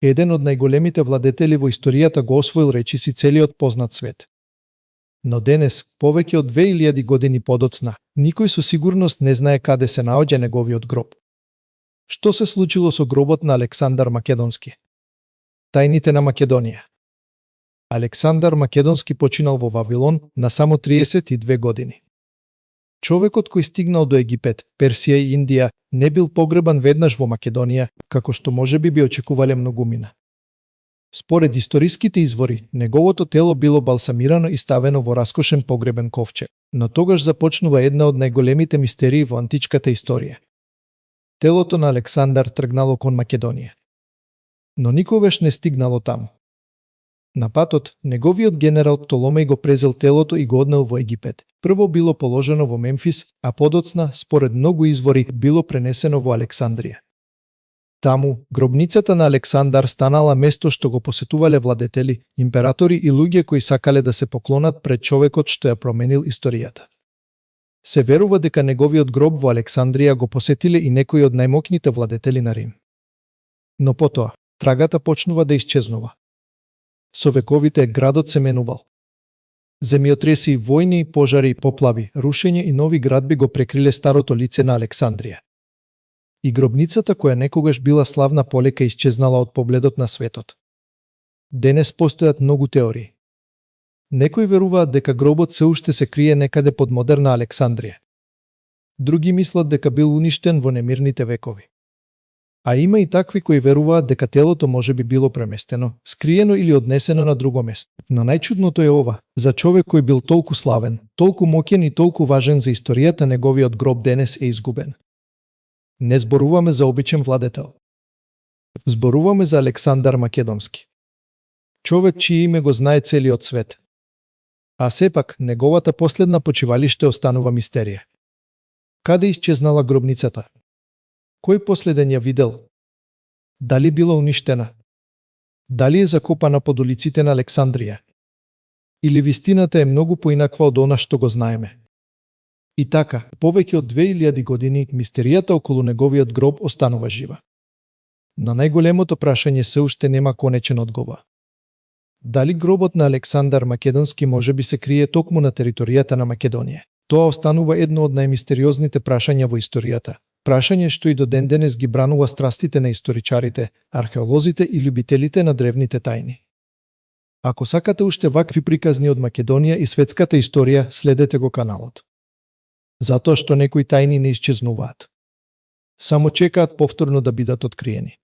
Еден од најголемите владетели во историјата го освоил речиси целиот познат свет. Но денес, повеќе од 2000 години подоцна, никој со сигурност не знае каде се наоѓа неговиот гроб. Што се случило со гробот на Александар Македонски? Тајните на Македонија. Александар Македонски починал во Вавилон на само 32 години. Човекот кој стигнал до Египет, Персија и Индија не бил погребан веднаш во Македонија, како што можеби би очекувале многумина. Според историските извори, неговото тело било балсамирано и ставено во раскошен погребен ковчег, но тогаш започнува една од најголемите мистерии во античката историја. Телото на Александар тргнало кон Македонија, но никогаш не стигнало таму. На патот, неговиот генерал Птоломеј го презел телото и го однел во Египет. Прво било положено во Мемфис, а подоцна, според многу извори, било пренесено во Александрија. Таму, гробницата на Александар станала место што го посетувале владетели, императори и луѓе кои сакале да се поклонат пред човекот што ја променил историјата. Се верува дека неговиот гроб во Александрија го посетиле и некои од најмоќните владетели на Рим. Но потоа, трагата почнува да исчезнува. Со вековите градот се менувал. Земјотреси, војни, пожари, поплави, рушење и нови градби го прекриле старото лице на Александрија. И гробницата која некогаш била славна полека исчезнала од погледот на светот. Денес постојат многу теории. Некои веруваат дека гробот се уште се крие некаде под модерна Александрија. Други мислат дека бил уништен во немирните векови. А има и такви кои веруваат дека телото може би било преместено, скриено или однесено на друго место. Но најчудното е ова, за човек кој бил толку славен, толку моќен и толку важен за историјата, неговиот гроб денес е изгубен. Не зборуваме за обичен владетел. Зборуваме за Александар Македонски. Човек чие име го знае целиот свет. А сепак, неговата последна почивалиште останува мистерија. Каде исчезнала гробницата? Кој последен ја видел? Дали била уништена? Дали е закопана под улиците на Александрија? Или вистината е многу поинаква од она што го знаеме? И така, повеќе од 2000 години, мистеријата околу неговиот гроб останува жива. Но најголемото прашање се уште нема конечен одговор. Дали гробот на Александар Македонски може би се крие токму на територијата на Македонија? Тоа останува едно од најмистериозните прашања во историјата. Прашање што и до ден денес ги бранува страстите на историчарите, археолозите и љубителите на древните тајни. Ако сакате уште вакви приказни од Македонија и светската историја, следете го каналот. Затоа што некои тајни не исчезнуваат. Само чекаат повторно да бидат откриени.